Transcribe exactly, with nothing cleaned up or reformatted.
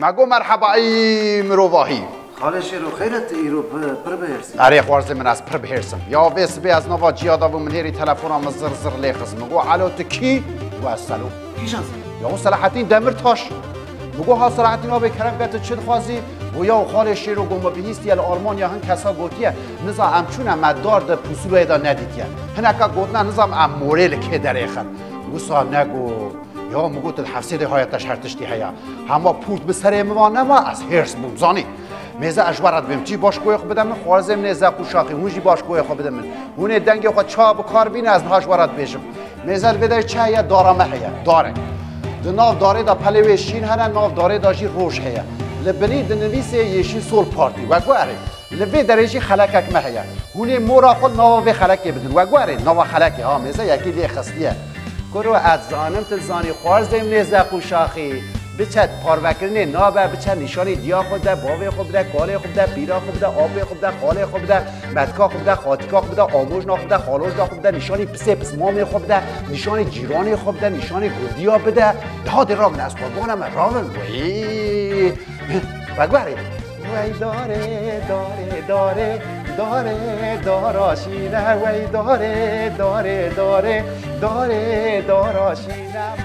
Me got merheba ey mirovahî. Xalê Şêro, xeyr e, tu îro bi-, pir bihêrs î. Erê xwarzê min, ez pir bihêrs im. Ya vê sibê ez nava ciya da bûm, min hêrî telefona min zir zir lê xist. Min got elo, tu kî? Got ez Selo. Kîjan Selo? Ya Selahattin Demirtaş. Min got ha Selahattin, abê kerem ke tu çi dixwazî? Got ya xalê Şêro, got min bihîstiye li Almanya hin kesa gotiye, nizam em çûne me dar di pusuloyê de nedîtiye. Hineka gotine nizam em morê li kê derêxin. Wisa nego. Ya min got li Hefsêdê haya te ji her tiştî heye. Hema pûrt bi serê min va nema, ez hêrs bûm, zanî. Mêze ez ji we re dibêm. Çî baş goyê xwe bide min, xwarzê min ê zeq û şaxî, hûn jî baş goyê xwe bide min. Hûn ê dengê xwe çawa bi kar bîne, ez niha ji we re dibêjim. Mêze li vê derê çi heye? Dara me heye. Darek. Di nav darê de pelê wê şîn hene, nav darê de jî roj heye. Li binî dinivîsê Yeşil Sol Parti. We got erê. Li vê derê jî xelekek me heye. Hûn ê mora xwe nava vê xelekê bidin. We got erê, nava xelekê, ha, mêze yekî lê xistiye. Kuro, ez zanim tu zanî, xwarzê min ê zeq û şaxî. Biçe parvekirinê nabe, biçe nîşanî diya xwe de, bavê xwe bide, kalê xwe bide, pîra xwe bide, apê xwe bide, xalê xwe bide, metka xwe bide, xatîka xwe bide, amojna xwe bide, xalojna xwe bide, nîşanî pisê pismamê xwe bide, nîşanî cîranê xwe bide, nîşanî gundiya bide. Daha dê ravin, ez qurbana me, ravin. Wî. Veguherî. Wey dare, dare, dare, dare, dara şîne, wey dare, dare, dare, dare, dara şîne.